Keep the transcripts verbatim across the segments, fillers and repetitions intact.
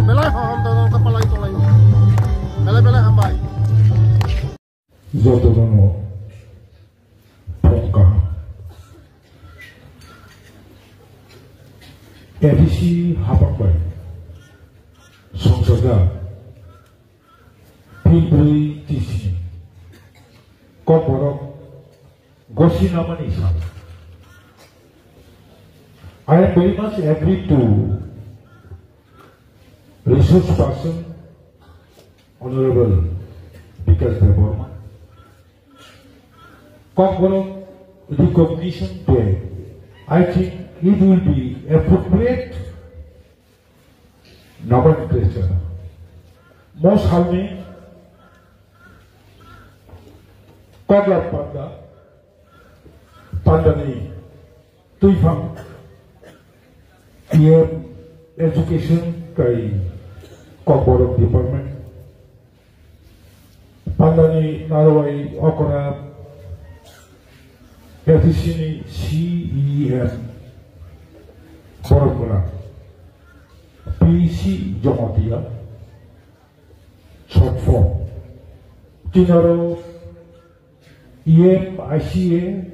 Belai hohom tongno wngkha palai tonglaio. Belai belai hambai. Jotono no phone kaham. A D C hapang bai songchajak Philbrwi T C Kokborok gosi namani sal. I am very much agree to resource person Honorable Bikash Debbarma. Kokborok Recognition Day, I think it will be appropriate nomenclature. Mo salni Kokla Panda, Pandani Tuiphang, E M Education kai Kokborok Department, Pandani Narwai Okra, A D C ni C E M Boromgwla, P C Jamatia, short form. Tinaro E M I C A,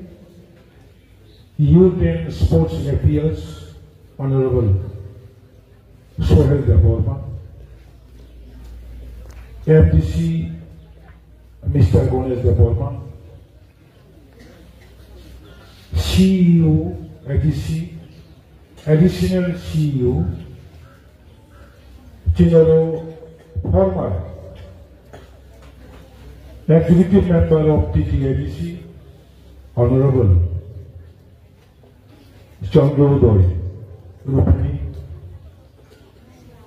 Youth and Sports Affairs, Honorable Sohel Debbarma, M D C, Mister Ganesh Debbarma, C E O, A D C, Additional C E O, General former Executive Member of T T A D C, Honorable Chandrodaya Rupani,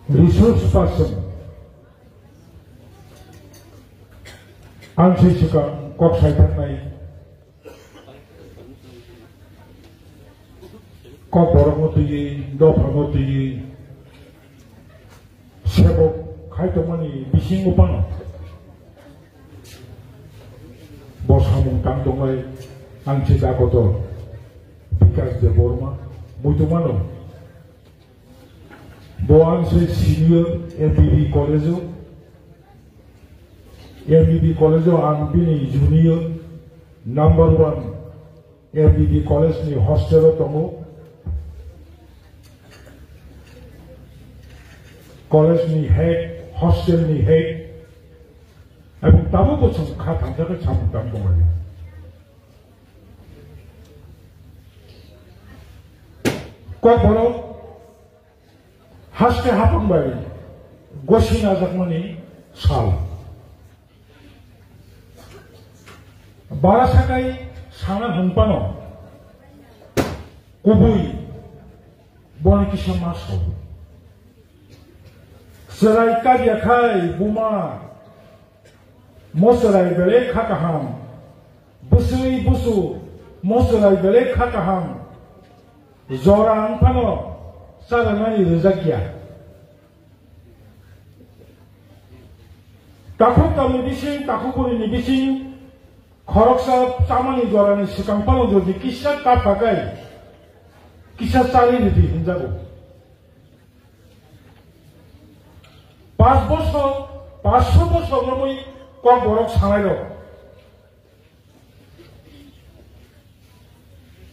Resource Person, ang se swkang kok saithaknai, Kokborok no twiwi, dopha no twiwi, sebok khai tongmani bisingo phano bo samung tang tongnai ang se da kotor Bikash Debbarma muitu mano. Bo ang se senior M B B college o, M B B college o ang bini junior number one M B B college ni hostel o tongo. College ni head, hostel ni head, aboni tabuk bo chwng kha thangjak khe samung tang tonglaio. Kokborok haste hapang bai gosi najakmani sal. Bara sakai sana hwnphano kubui boni kisa ma sao. Chwrai kabya khai buma, mo chwrai belai kha kaham. Bwswi busu, mo chwrai belai kha kaham. Jora wng phano chalanani rwjak ya. Takhuk tamni bising, takhuk bwrwini bising, khoroksa chamani jorani swkang phano jodi kisa kapha kai, kisa chari ridi hinjago. Pas bosor, passo bosor romwi Kokborok sanai rok.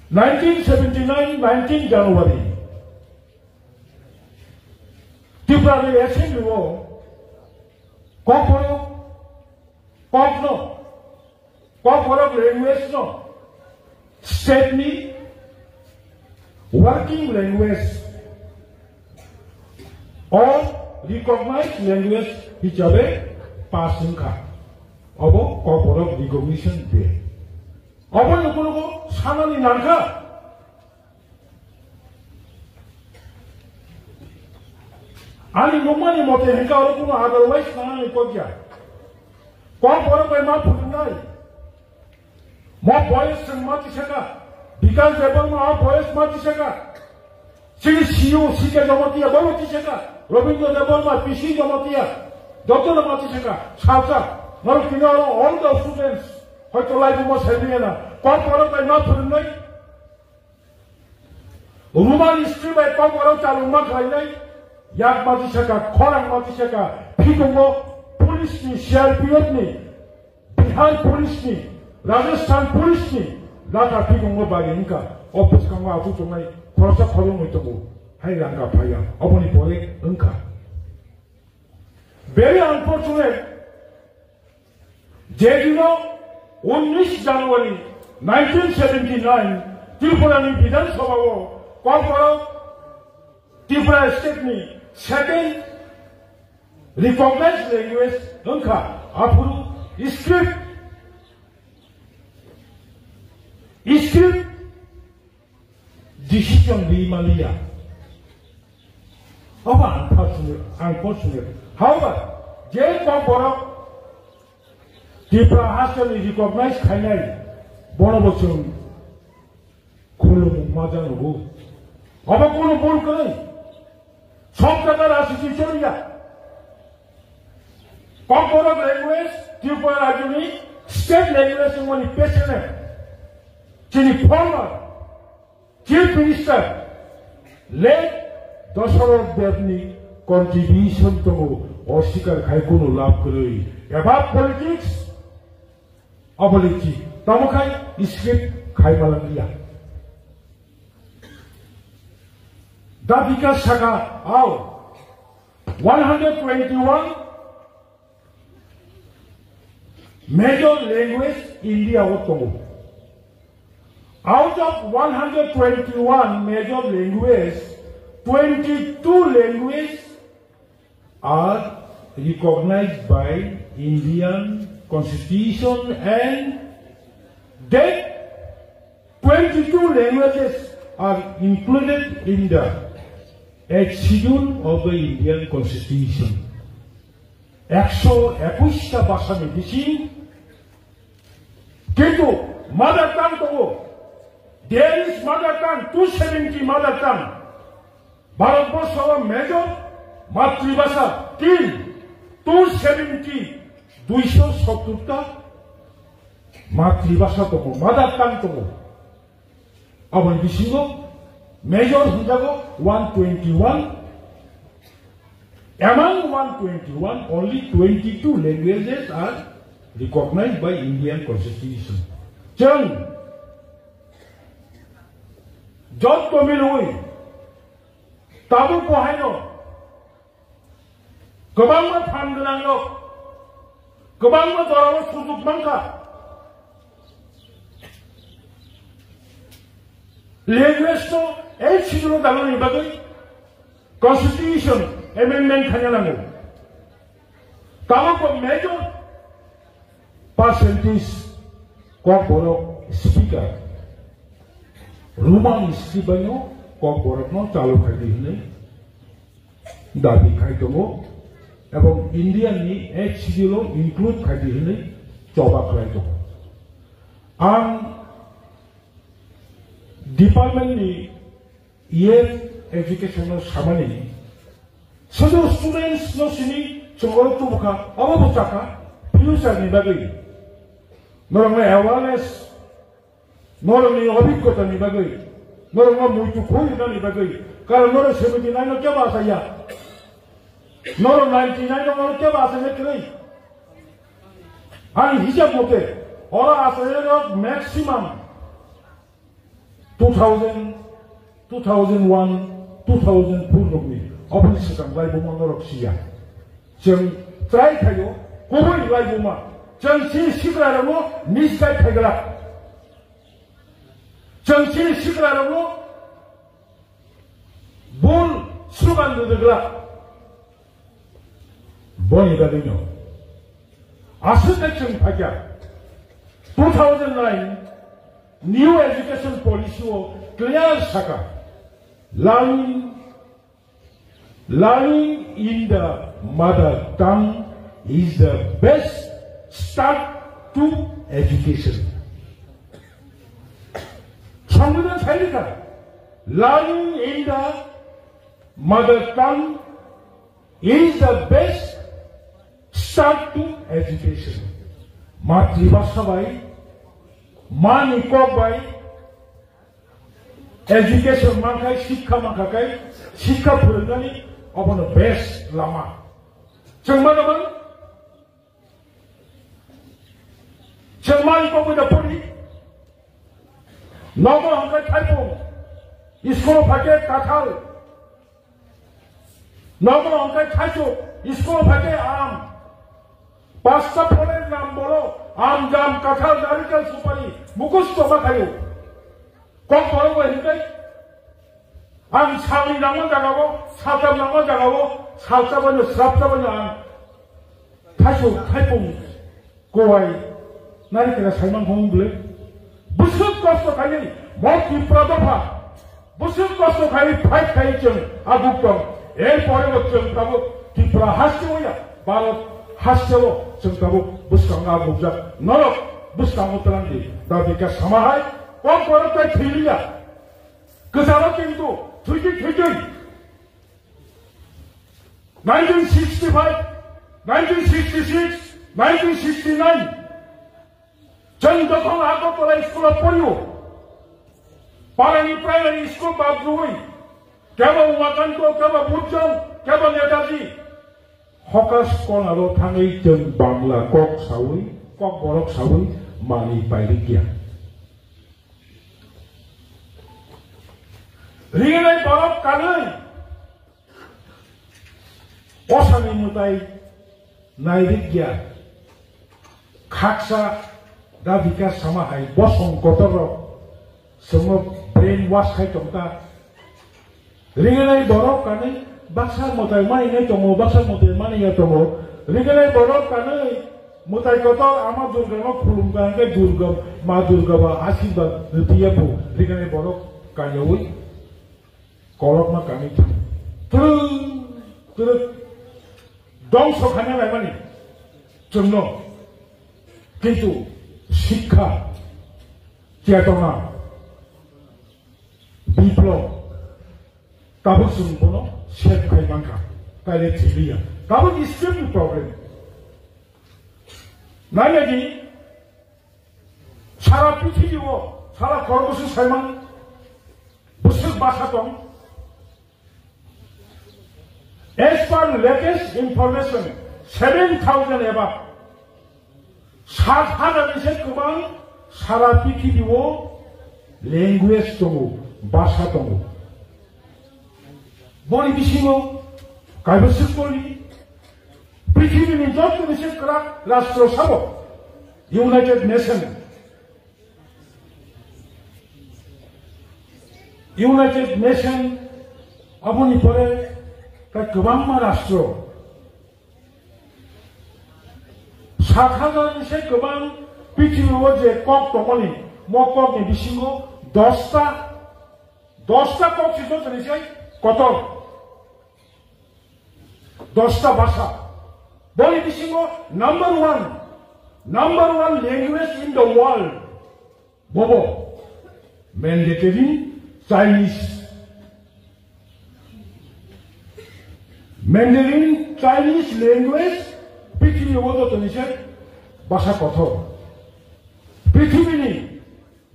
Nineteen seventy nine, nineteen January, Tripura ni assembly o Kokborok, Kokno, Kokborok language no state ni working language or recognized language hisabe pass wngkha. Obo Kokborok Recognition Day. Obo nukunugo sanani nangkha. Ani nukmani mote hingka oro kuno otherwise nanani kokya. Kokborok bai ma phunuknai. Mo boyes chwng ma tisaka. Bikash Debbarma o boyes ma tisaka. Chini C E O C K Jamatia bo tisaka. Rabindra Debbarma P C Jamatia. Jotono ma tisaka. Salsa. Norok tini oro all the students. Hoito live mo saimiyana. Kokborok bai ma phunuknai. Roman history bai Kokborok chalungma khlainai, Yak mati saka, khorang mati saka, phikungo police ni, C R P F ni, Bihar police ni, Rajasthan police ni, lata phikungo bari wngkha. Office kango atu tongnai, khoroksa khoroknwi tongo. Hai rangka phaiya, oboni pore wngkha. Very unfortunate, je dino unnish January nineteen seventy nine Tripura ni Bidhan Sabha o Kokborok Tripura state ni second recognized language wngkha, aphuru script, script decision ri maliya. Obo unfortunate, unfortunate. However, je Kokborok Tripura hasteni recognize khainai, bono bo chwng khulumung ma jang nugo. Obo kunu bul kwrwi. Sob jaga rajniti choliya. Kokborok language Tripura rajyoni state language wngmani pechene chini former Chief Minister late Dasarath Debni contribution tongo, oswikar khai kunu labh kwrwi. Eba politics, oboliki tamo khai script khai malangliya. Dabika saka ao one hundred twenty-one major language India o tongo. Out of one hundred twenty-one major language, twenty-two language are recognized by Indian Constitution, and that twenty-two languages are included in the Eighth Schedule of the Indian Constitution. Ekso ekush ta bhasha ni bising, kintu mother tongue tongo. There is mother tongue, two seventy mother tongue. Bharatborsho o major matribhasha tin, two seventy, duiso sottur ta matribhasha tongo, mother tongue tongo. Aboni bisingo major hwnjago one twenty-one. Among one twenty-one, only twenty-two languages are recognized by Indian Constitution. Chwng jotto milwi tabuk bo haino kwbangma phan gwnangrok, kwbangma jorao sujuk mankha. Language no Eighth Schedule o dalani bagwi constitution amendment khaina nango. Tabuk bo major percentage Kokborok speaker Roman script bai no Kokborok no chalu khai di hwnwi dabi khai tongo, ebong India ni Eighth Schedule o include khai di hwnwi choba khlai tongo. Ang department ni year education no samani sudu students no sini chungoro tubukha, obo bwchakha future ni bagwi norokno awareness, norokni obhiggota ni bagwi, norokno muitu khuinani bagwi, karon norok seventy nine no kebo asaya, norok ninety nine no norok kebo asaya kwrwi. Ang hisab mote oro asaya rok maximum two thousand, two thousand one, two thousand four rokni oboni swkang laibuma norok siya. Chwng try khaio kubui laibuma. Chwng chini sikla rokno misguide khaigwlak. Chwng chini sikla rokno bul slogan rwgwlak. Boni bagwino aswk khe chwng phaikha two thousand nine New Education Policy o clear saka, learning, learning in the mother tongue is the best start to education. Songbidan sairika, learning in the mother tongue is the best start to education. Matribhasha bai, mani kok bai education mankhai, shikha mankha khai, shikha phwrwngnani Obono best lama. Chwng mano man? Chwng mai kok bai da pori. Nogo hwnkhe thaipung. School phaikhe kathal. Nogo hwnkhe thaichuk. School phaikhe am. Pasta pholni nam bolo. Am, jam, kathal, narikel, supari. Mukusto ma khayo. Kok borok bai hwnkhe. Ang salni nangma jagao, salcham nangma jagao, salchabano, srapchabano ang thaichuk, thaipung, kowai, nari kena saiman hong bwle. Bwswk kosto khaini, mo Tipra dopha. Bwswk kosto khai, fight khai chwng aguk tong. Er pore bo chwng tabuk Tipra haste oya, Bharat haste o chwng tabuk bwskang agukjak. Norok bwskango twlang di. Da Bikas sama hai, kok borok tai thwi liya. Kwcharo kintu thwitwi thwitwi nineteen sixty-five, nineteen sixty-six, nineteen sixty-nine chwng jokhon Agartala school-o porio, parani primary school bagrui, kebo Umakanto, kebo Burjong, kebo Netaji, hawkers corner-o thangwi chwng Bangla kok sawi, kok borok sawi manwi pairikya. Ringnai borok kanwi osani mwtai nairikya. Khaksa Da Bikas sama hai bosong kotor rok chwngno brain wash khai tongkha. Ringnai borok kanwi baksa mwtai manwi tongo, baksa mwtai manwi ya tongo. Ringnai borok kanwi mwtai kotor Ama Durgano khulumkha hwnkhe Durga, Ma Durga ba asirwad rwtwi ya phu. Ringnai borok kanyaui kolokma kanwi thang. Twrwk twrwk dongso khaina laimani chwngno. Kintu sikha, chetona, biplob, tabuk chwng bono set khai mankha, kaile thiliya. Tabuk script ni problem. Nainadi, sara prithibi o, sara kormo se saimang bwswk basa tong. As per latest information, seven thousand above, sat hajar ni se kwbang sara prithibi o language tongo, basa tongo. Boni bisingo kaibwswk koli prithibi ni joto ni se kwrak rastro sabo United Nation. United Nation, aboni pore tai kwbangma rastro. Sat hajar ni se kwbang prithibi o je kok tongmani, mo kok ni bisingo dosta, dosta kok si joto ni se kotor. Dosta basa. Boni bisingo number one, number one language in the world. Bobo Mandarin Chinese. Mandarin Chinese language prithibi o joto ni se basa kotor. Prithibi ni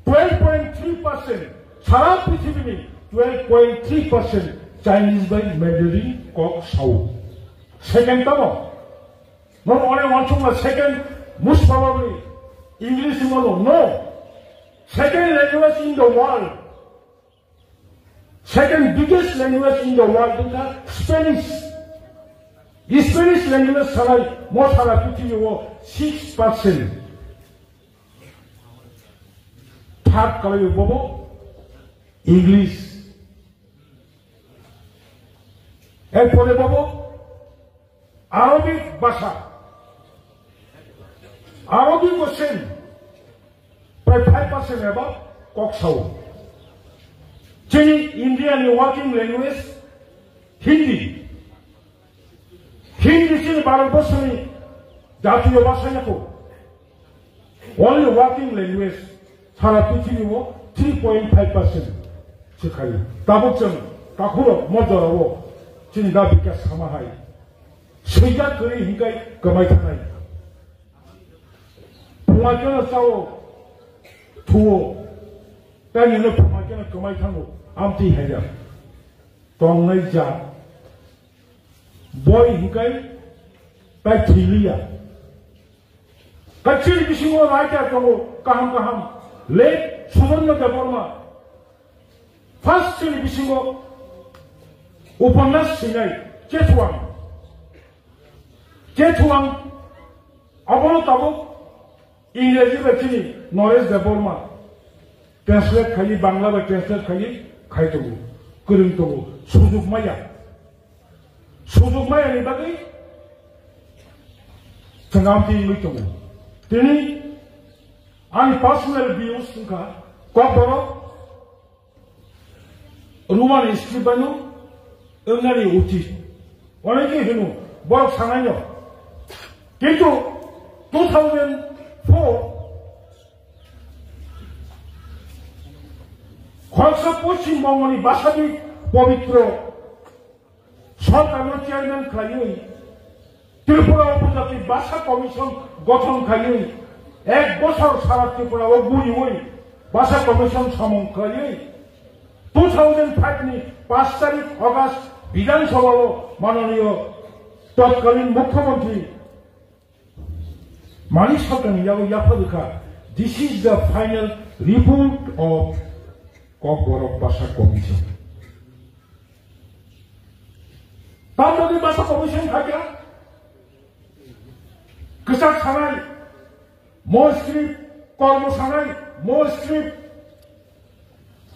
twelve point three percent, sara prithibi ni twelve point three percent Chinese bai Mandarin kok sao. Second tamo? Norok onek wansukma second most probably English wngmano? No. Second language in the world. Second biggest language in the world wngkha Spanish. Spanish language salai mo sara prithibi o six percent. Third kalai bobo English. Erpore bobo Arabic basa, Arabic bo same, prai five percent eba kok sao. Chini India ni working language Hindi. Hindi chini Bharat borsoni jatiyo basa yako. Only working language sara prithibi o three point five percent se khai. Tabuk chwng takhurok mo jorao chini da Bikas sama hai. Swijak kwrwi hinkai kwmai thanai. Phuma keno chao thuo. Tani no phuma keno kwmai thango. Amtwi haiya. Tongnai ja. Boi hinkai tai thiliya. Kachil bisingo writer tongo kaham kaham. Late Suborno Debbarma. First chini bisingo upanas sinai Chethuang. Chethuang abono tabuk Ingreji bai chini Naresh Debbarma translate khaiwi, Bangla bai translate khaiwi khai tongo, kwrwng tongo, sujuk maya. Sujuk maya ni bagwi chwng amtwi wngwi tongo. Tini ani personal views wngkha, Kokborok Roman script bai no wngnani uchit. Onekhe hino, borok sanai no. Kintu two thousand four khoroksa Poschim Bongoni basabik pobitro sorkarno chairman khlaiwi Tripura Upojati Basa Commission gothon khaiwi ek bosor sara Tripura o guriwi Basa Commission samung khaiwi two thousand five ni paanch tarik August Bidhan Sabha o mananiyo totkalin Mukhyamantri Manik Saharni yago yapharikha, "This is the final report of Kokborok Basa Commission." Tamoni Basa Commission khaikha, kwchak sanai, mo script, kormo sanai, mo script,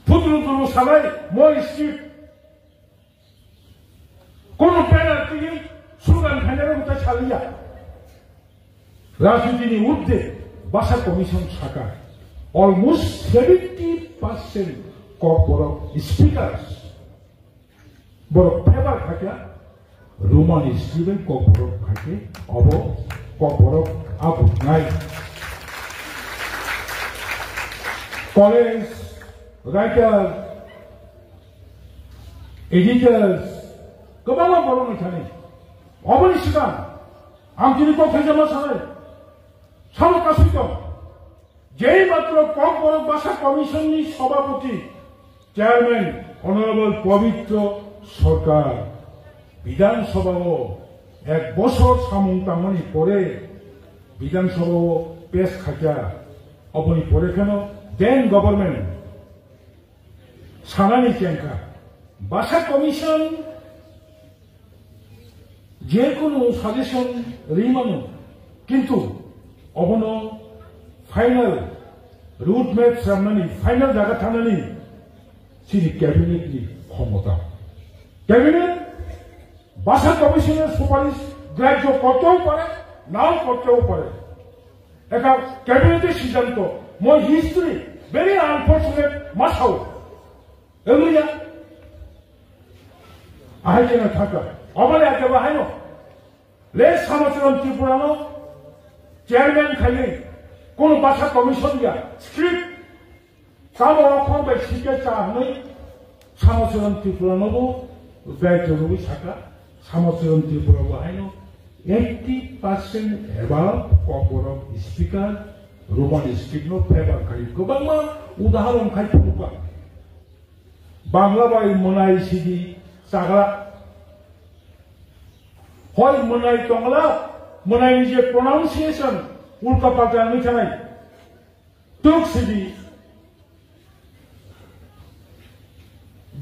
phutru turu sanai, mo script. Kono banner twiwi slogan khainai rok ta saliya. Rajniti ni urde Basa Commission saka almost seventy percent Kokborok speakers borok favor khaikha, Roman script bai Kokborok khaikhe obo Kokborok abuknai. College, writer, editors, kwbangma borok wngthani. Oboni swkang ang tini kok khaijama sanai. Sabo kasui tong. Jei matro Kokborok Basa Commission ni Sabhapati, Chairman, Honorable Pabitra Sarkar, Bidhan Sabha o ek bosor samung tangmani pore, Bidhan Sabha o pass khaikha, oboni pore kheno then government sanani chengkha. Basa Commission je kunu suggestion rimano, kintu obono final road map samnani, final jaga thangnani chini cabinet ni khomota. Cabinet Basa Commission ni suparis grajyo kortew pare, nao kortew pare. Ekha cabinet ni siddhanto, mo history, very unfortunate, masao. Wngya. Ahai kena thaka. Obole ake bahai no. Le Samacharan Tripura no chairman khaiwi kono Basa Commission ya script tamo okhor bai sike cha hwnwi Samacharan Tripura no bo daityo rwi saka. Samacharan Tripura bo haino eighty percent above Kokborok speaker Roman script no favor khai. Kwbangma udaharon khai phunukha. Bangla bai mwnai sidi chagla. Hoi mwnai tongla, mwnai ni je pronunciation ulta palta wngwi thanai. Tuk sidi,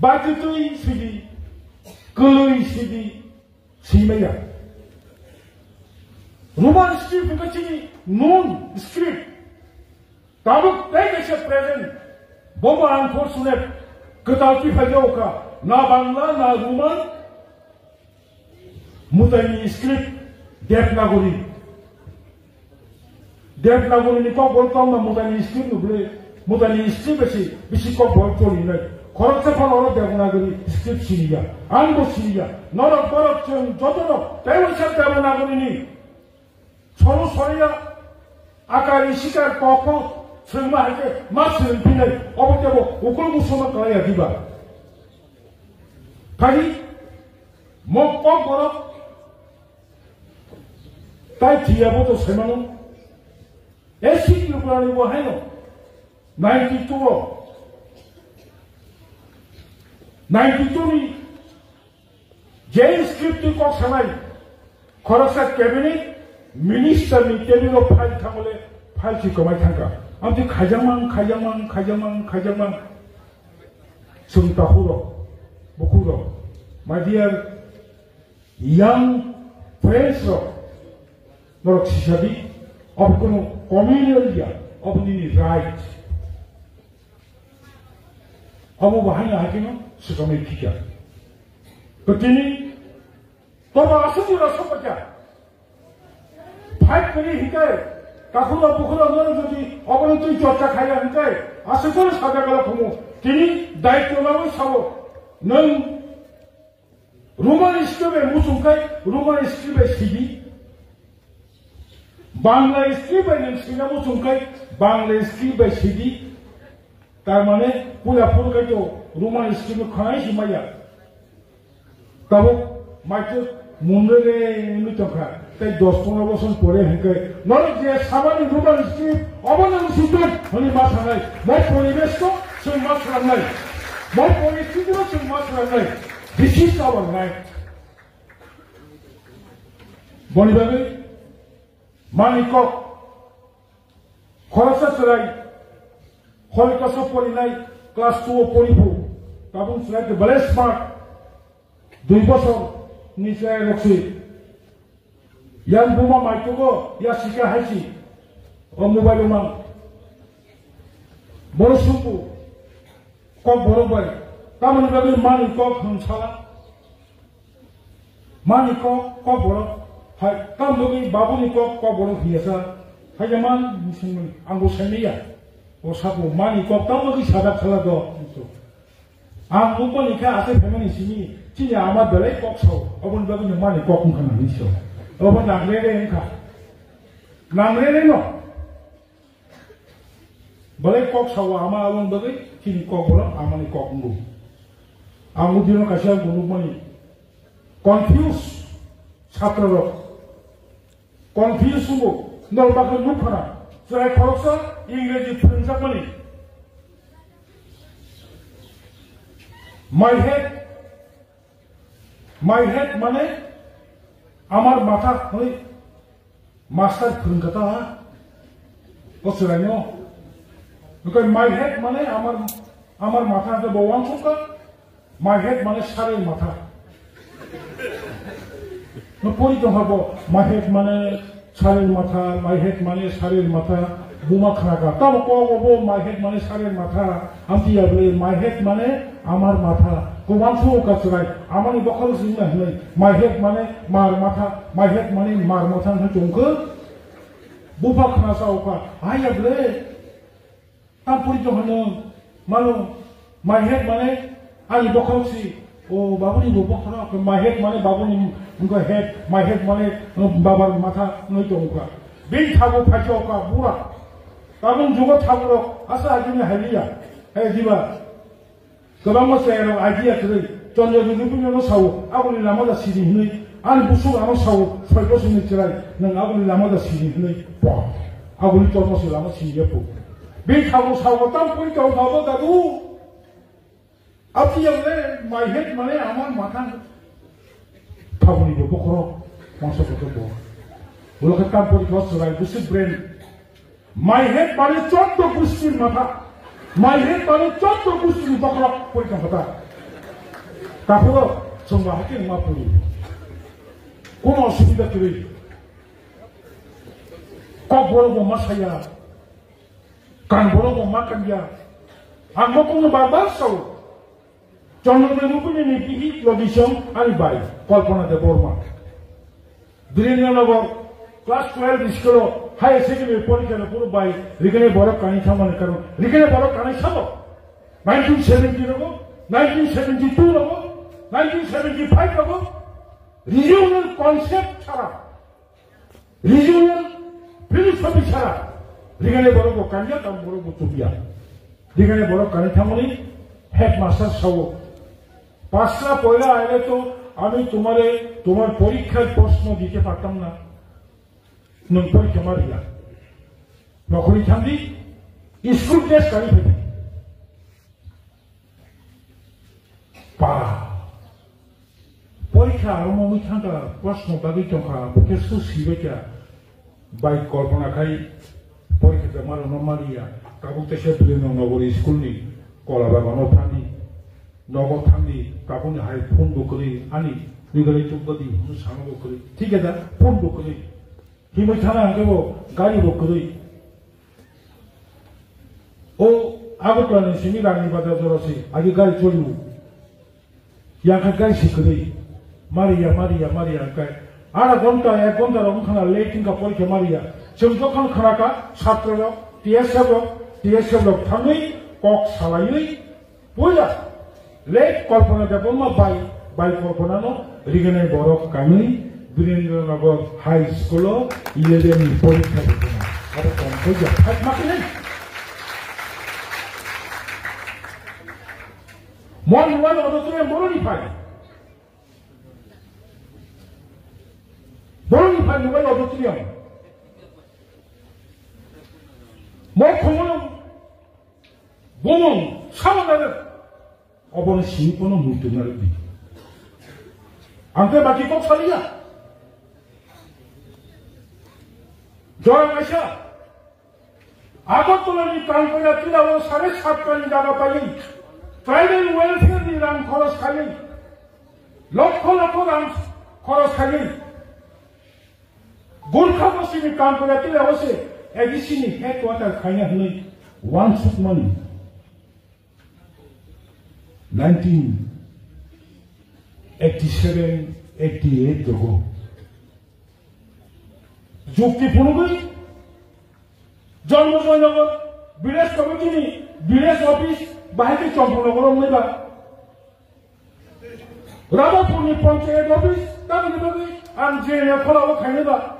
batutui sidi, kwlwi sidi, simaya. Roman script hwnkhe chini noon script. Tabuk tei kaisa present, bobo ang khor sune kwtal tiphai jao kha, na Bangla, na Roman, Mutaini script, Devanagari. Devanagari ni kokborok tongma Mutaini script no bwle, Mutaini script besi, bisi kokborok choli nai. Khoroksa phano oro Devanagari script siniya, ang bo siniya, norok borok chwng jotono tei waisa Devanagari ni Solo soriya akari sikar kokno swrwngma hai khe ma swrwngphinai, obo kebo ukul musuma kalaiya diba? Phai mo kokborok tai thiyabo to saimano. S C Tripura ni bo haino ninety two o, ninety two ni Je script twi kok sanai, khoroksa cabinet minister ni table o file thangole file si komai thangka. Amtwi khaijakmang, khaijakmang, khaijakmang, khaijakmang. Chwng takhuk rok, bukhuk rok, my dear young friends rok, norok sisadi, obo kono communal ya, obo nini right. Obo bahai na hakino swkamwi khikya. To tini, tobo aswk jora sokya. Fight kari hikai, kakhura bukhura noro jodi obono twi chorcha khaiya hikai, aswk jora sabya kala khumu. Tini daityo lawi sabo, nwng Roman script bai muchung khai, Roman script bai sidi. Bangla script bai nwng sina muchung khai, Bangla script bai sidi. Tar mane, puila phuru khai to Roman script no khanai si maya. Tabuk maitwk munrere wngwi tongkha. Tei dos pondro bosor pore hinkhe norok je samani Roman script obono wng sitwng hwnwi ma sanai. Bo poribesh to chwng ma swnamnai. Bo poristhiti no chwng ma swnamnai. This is our right. Boni bagwi mani kok khoroksa chwrai holi koso porinai class two o poribu. Tabuk chwrai khe belai smart. Dui bosor ni chwrai rok si. Yang buma maitugo ya sika hai si. O mobile o mang. Boro sumbu. Kok borok bai. Tamoni bagwi mani kok hwn sala. Mani kok, kok borok. Hai, tamoni bagwi babuni kok, kok borok hiya sa. Hai ya man, ang bo saimanya. O sabu mani kok tamoni sadak sala do. Ang nukmani khe asai phaimani simi, chini ama belai kok sao, oboni bagwi no mani kok wngkha nang hinwi sao. Obo nangrere wngkha. Nangrere no. Belai kok sao ama aboni bagwi chini kok borok amani kok wngo. Ang o dino kaisa bo nukmani. Confuse chatra rok. Confuse wngbo, norok bakhe nukha na, chwrai khoroksa Ingreji phwrwngjakmani. My head, my head mane amar matha hwnwi master phwrwngkha ta ha, o chwraino. Okai my head mane amar, amar matha hwnkhe bo uansukha. My head mane sarir matha. No pori tongkha bo, my head mane sarir matha, my head mane sarir matha, buma khnakha. Tamo kok bo my head mane sarir matha, amtwi ya bwle my head mane amar matha. Kwbang song ka chwrai, amani bokhorok singna hwnwi, my head mane mar matha, my head mane mar matha hwnwi tongkha. Bupha khna sa okha, hai ya bwle. Tam pori tong hano, mano, my head mane, ani bokhorok si, o babuni bo bokhorok, my head mane babuni, wngkha head, my head mane, o, babar matha, wngwi tongkha. Bini thago phaikhe okha, bura. Tabuk jugo thago rok, asa agini haliya, he diba. Kwbangma chwrairok idea kwrwi, Chandra Jyoti Punya no sao, aboni lama da siri hwnwi, ani busuk ano sao, soi bosongni chwrai, nwng aboni lama da siri hwnwi, bo, aboni tormo se lama siri ya po. Bini thago sao, tam pori tong thabo dadu. Aboni yagre, my head mane amar matha. Thaboni bo bokhorok, mangsa kotor bo. Ulo khe tam pori ko chwrai, busuk brain. My head mane chondro gusti matha. My head mane chondro gusti ni bokhorok pori tong kha ta. Takhoro chwngba hakhe ma pori. Kono osubida kwrwi. Kok borok bo ma saya. Kan borok bo ma kanya. Ang mo kono bar bar sao. Chandra Debbarma ni bihik logisong ani bai Kalpana Debbarma. Birendra Nagar class twelve school o higher secondary porikha no puro bai rikene borok kani thangmani karon rikene borok kani sabo. Nineteen seventy rogo, nineteen seventy-two rogo, nineteen seventy-five rogo, regional concept chara. Regional philosophy sara, rigane borok bo kanya, tam borok bo chubya. Rigane borok kani thangmani headmaster sao, "পাঁচটা পয়লা আইলে তো আমি তোমারে তোমার পরীক্ষার প্রশ্ন দিতে পারতাম না, নং পরীক্ষা মারিয়া।" নখরি থামদি, স্কুল ড্রেস কানি ফেলি। পা। Porikha aro mongwi thangkha, proshno bagwi tongkha, bokhe su sibaikha. Bai kolpona khai porikha da maro no maliya. Tabuk teisa Birendra Nagar school ni kola bagano thangdi, nogo thangdi, tabukni hai phone bo kwrwi ani, nugari tukgadi, hwnwi sano bo kwrwi. Thik da, phone bo kwrwi. Himwi thana hwnkhe bo gari bo kwrwi. O Agartala ni simi Rani Bazar jora si agi gari choli. Yang kha gari si kwrwi. Mariya, mariya, mariya hwnkhe. Adha ghonta, ek ghonta rok wngkha na late wngkha porikha mariya. Chwng jokhon khna kha, satro rok, T S F rok, T S F rok thangwi kok salaiwi Puila, late Kalpana Debbarma bai, bai Kalpana no riganai borok kanwi Birendra Nagar High School o eleven ni porikha rwkha. Abo tong koi ja, phai ma khe nai. Mon wai auditorium boroni phai. Boroni phai wai auditorium. Mo khumulung Bumung sama nare. Obono sini kono muitu nare di. Angke baki kok saliya. Jorang aisa. Agartala ni Kangpila tila o sare satani jaga payi. Tribal welfare ni rang khoros khayi. Lokho lokho rang khoros khayi. Gurkha bosini Kangpila tila o se A D C ni headquarter khaina hwnwi wansukmani. Nineteen eighty seven eighty eight rogo. Jukti phunugwi Janmajoy Nagar village committee ni village office bahai khe Champaknagar wngwi ba. Ramarpur ni panchayat office tamni bagwi ang je ya khora o khainai ba.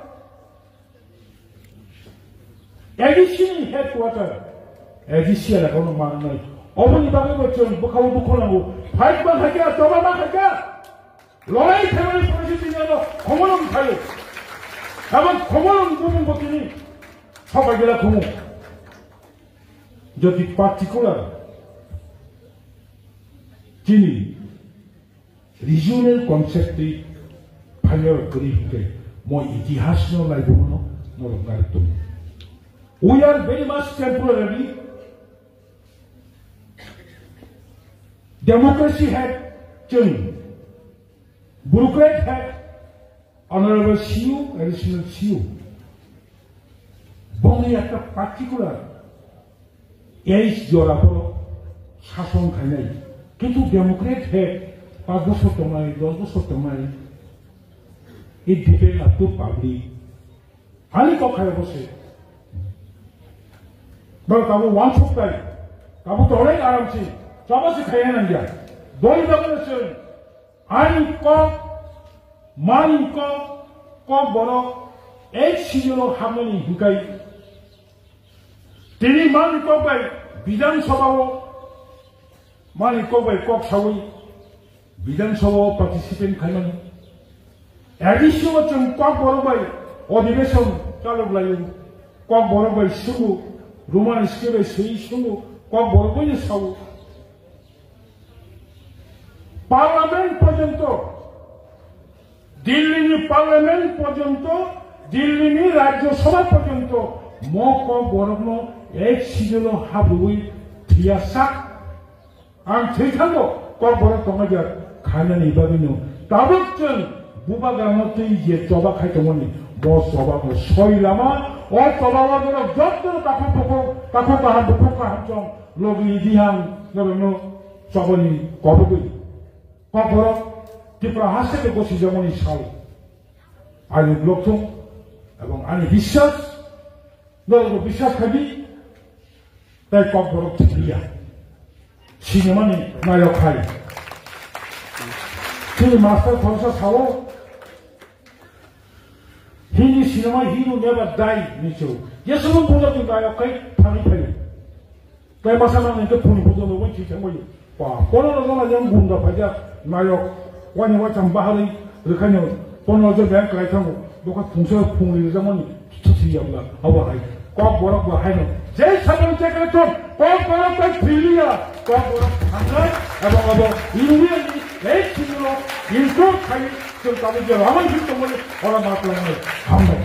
A D C ni headquarter, A D C elaka no mangnai. Oboni bagwi bo chwng bwkhao dukho nango. Fight ma khaikha, choba ma khaikha. Lorai khaimani porisi tini ano khomolong khaio. Abo khomolong bumung bo tini soka gila khumung. Jodi particular chini regional concept twi phainai rok kwrwi hwnkhe mo itihas no naibuno norok narwk tongo. We are very much temporarily democracy had changed. Bureaucrat had Honorable C U, Additional C U. Bongni ekta particular age jora poro sason khainai. Kintu democrat he paanch bosor tongnai, dos bosor tongnai. It depend up to public. Ani kok khai bose. Ba kabu wansuk tai. Kabu tolai aram si. Chaba si khai nang ya. Doi ba se. Ani kok, mani kok, kok borok, ek sijolo hamnani hikai. Tini mani kok bai Bidhan Sabha o, mani kok bai kok sawi Bidhan Sabha o participant khaimani. A D C o chwng kok borok bai odhibeshon chalok laio, kok borok bai sungo, Roman script bai swi sungo, kok borok bai no sawo. Parliament porjonto, Dillini Parliament porjonto, Dillini Rajya Sabha porjonto mo kok borokno ek sijolo habrui thiya sak. Ang thwi thango kok borok tongma jak khainani bagwino. Tabuk chwng bubagrano twi je choba khai tongmani, bo choba no soi lama, o choba o borok jotto takhuk bukhuk, takhuk kaham bukhuk kaham chong, logi dihang norokno chobani kobogwi. Kokborok Tripura haste gosi jamani sal. Ani lokthung ebong ani biswas, norok biswas khabi, tai kokborok thikliya. Sinimani nayok khai. Chini master khoroksa sao, Hindi cinema hero never die ni chwng. Jesuno bujo twi nayok khai thangwi phaio. Tai masa nang nang khe phuni bujo no wai thwi thangbaio. Pa, pono no jona yang gunda phaja nayok. Wani wai cham bahari rwkhaino pono jo bank klai thango. Doka phungsa phungri rwjakmani thwi yabla abo hai. Kokborok bo haino je sabon chekre thon, Kokborok tai thiliya, Kokborok thangnai, ebong abo India ni eight singlo include khai chwng tabuk je Roman Singh tongmani oro ma tongmani hambai.